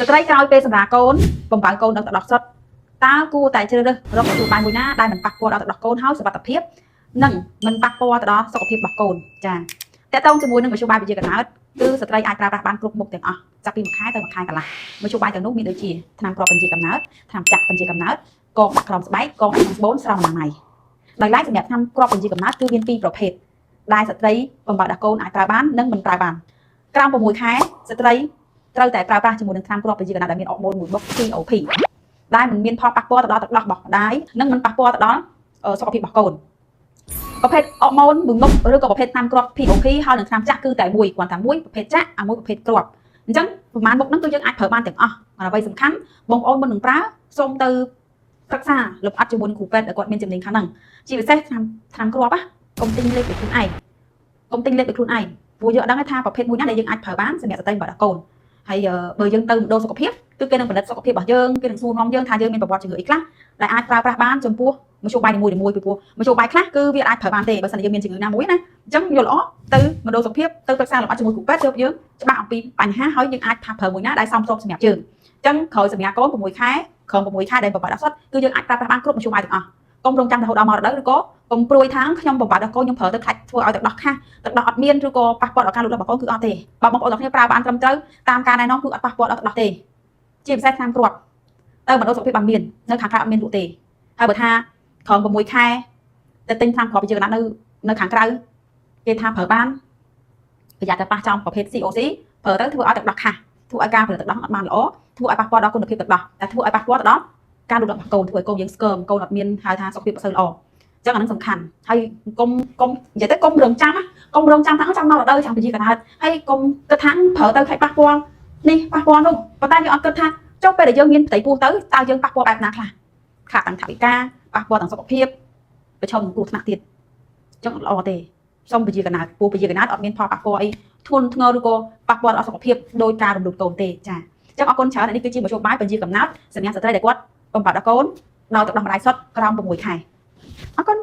ស្ត្រីក្រោយពេលសម្រាលកូនបំពៅកូនដល់ទឹកដោះសុទ្ធតើគួរតែជ្រើសរើសរកមធ្យោបាយមួយណាដែលមិនប៉ះពាល់ដល់ទឹកដោះកូនហើយសុវត្ថិភាពនិងមិនប៉ះពាល់ទៅដល់សុខភាពរបស់កូនចាតកតងជាមួយនឹងមធ្យោបាយពជាកំណើតគឺស្ត្រីអាចប្រើប្រាស់បានគ្រប់មុខទាំងអស់ចាប់ពីមួយខែទៅមួយខែកន្លះមធ្យោបាយទាំងនោះមានដូចជាថ្នាំគ្រាប់ពជាកំណើតថ្នាំចាក់ពជាកំណើតកងដាក់ក្រោមស្បែកកងដាក់ក្នុងស្បូនស្រោមអនាម័យដោយឡែកសម្រាប់ថ្នាំគ្រាប់ពជាកំណើតគឺមានពីរប្រភេទដែលស្ត្រីបំបើដោះកូនអាចប្រើបាននិងមិនប្រើបានក្រោម6ខែស្ត្រី ត្រូវតែប្រើប្រាស់ជាមួយនឹងថ្នាំគ្រាប់ពជាកំណើតដែលមានអរម៉ូនមួយបុក COP ដែលមិនមានផលប៉ះពាល់ទៅដល់ទឹកដោះរបស់ម្ដាយនិងមិនប៉ះពាល់ទៅដល់សុខភាពរបស់កូនប្រភេទអរម៉ូនមួយមុខឬក៏ប្រភេទថ្នាំគ្រាប់ POP ហើយនិងថ្នាំចាក់គឺតែមួយគ្រាន់តែមួយប្រភេទចាក់អាមួយប្រភេទគ្រាប់អញ្ចឹងប្រហែលមុខហ្នឹងគឺយើងអាចប្រើបានទាំងអស់អ្វីសំខាន់បងប្អូនមុននឹងប្រើសូមទៅប្រឹក្សាលម្អិតជាមួយនឹងគ្រូពេទ្យដែលគាត់មានជំនាញខាងហ្នឹងជាពិសេសថ្នាំថ្នាំគ្រាប់ណាកុំទិញលេបពីខ្លួនឯងកុំទិញលេបពីខ្លួនឯងព្រោះយើងអត់ដឹងថាប្រភេទមួយណាដែលយើងអាចប្រើបានសម្រាប់ស្ត្រីបើដល់កូន ហើយបើយើងទៅមណ្ឌលសុខភាពគឺគេនឹងពិនិត្យសុខភាពរបស់យើងគេនឹងសួរនាំយើងថាយើងមានប្រវត្តិជំងឺអីខ្លះដែលអាចប្រើប្រាស់បានចំពោះមធ្យោបាយនីមួយៗពីព្រោះមធ្យោបាយខ្លះគឺវាអាចប្រើបានទេបើសិនជាយើងមានជំងឺណាមួយណាអញ្ចឹងយល់ល្អទៅមណ្ឌលសុខភាពទៅប្រឹក្សាលម្អិតជាមួយគ្រូពេទ្យទើបយើងច្បាស់អំពីបញ្ហាហើយយើងអាចថាប្រើមួយណាដែលសមស្របសម្រាប់យើងអញ្ចឹងក្រោយសម្រាប់កូន6ខែក្រោម6ខែដែលបំបត្តិអសុទ្ធគឺយើងអាចប្រើប្រាស់បានគ្រប់មធ្យោបាយទាំងអស់កុំរងចាំរហូតដល់មករដូវឬក៏កុំព្រួយថាខ្ញុំបំបត្តិដល់កូនខ្ញុំប្រើទៅខ្លាចធ្វើឲ្យទឹកដោះខាស់ទឹកដោះអត់មានឬក៏ប៉ះពាល់ដល់ការលូតលាស់របស់កូនគឺអត់ទេបើបងប្អូនទាំងគ្នាប្រើបានត្រឹមត្រូវតាមការណែនាំគឺអត់ប៉ះពាល់ដល់ទឹកដោះទេជាពិសេសថ្នាំគ្រាប់ទៅមណ្ឌលសុខភាពបានមាននៅខាងក្រៅអត់មានលក់ទេហើយបើថាក្រោម6ខែទៅទិញថ្នាំគ្រាប់ជាកណ្ដាលនៅនៅខាងក្រៅគេថាប្រើបានប្រយ័ត្នតែប៉ះចំប្រភេទ COC ប្រើទៅធ្វើឲ្យទឹកដោះខាស់ធ្វើឲ្យការផលិតទឹកដោះអត់បានល្អធ្វើឲ្យប៉ះពាល់ដល់គុណភាពទឹកដោះតែធ្វើឲ្យប៉ះពាល់ទៅដល់ការលូតលាស់របស់កូនធ្វើឲ្យកូនយើងស្គមកូនអត់មានហៅថាសុខភាពអត់សូវល្អអញ្ចឹងអានឹងសំខាន់ហើយកុំកុំនិយាយទៅកុំរងចាំកុំរងចាំថាចាំមករដូវចាំពជាកណ្ដាលហើយកុំគិតថាប្រើទៅខែប៉ះពាល់នេះប៉ះពាល់នោះប៉ុន្តែយើងអត់គិតថាចុះពេលដែលយើងមានផ្ទៃពោះទៅតើយើងប៉ះពាល់បែបណាខ្លះខាតទាំងថវិកាប៉ះពាល់ទាំងសុខភាពប្រឈមនឹងគ្រោះថ្នាក់ទៀតអញ្ចឹងអត់ល្អទេសូមពជាកណ្ដាលពោះពជាកណ្ដាលអត់មានផលប៉ះពាល់អីធ្ងន់ធ្ងរឬក៏ប៉ះពាល់ដល់សុខភាពដោយការរំលោភកូនទេចាអញ្ចឹងអរគុណច្រើននេះគឺជាមធ្យោបាយពជាកំណត់សម្រាប់ស្ត្រីដែលគាត់បំបត្តិដល់កូនដោយទឹកដោះម្ដាយសុទ្ធក្រោម6ខែអរគុណ។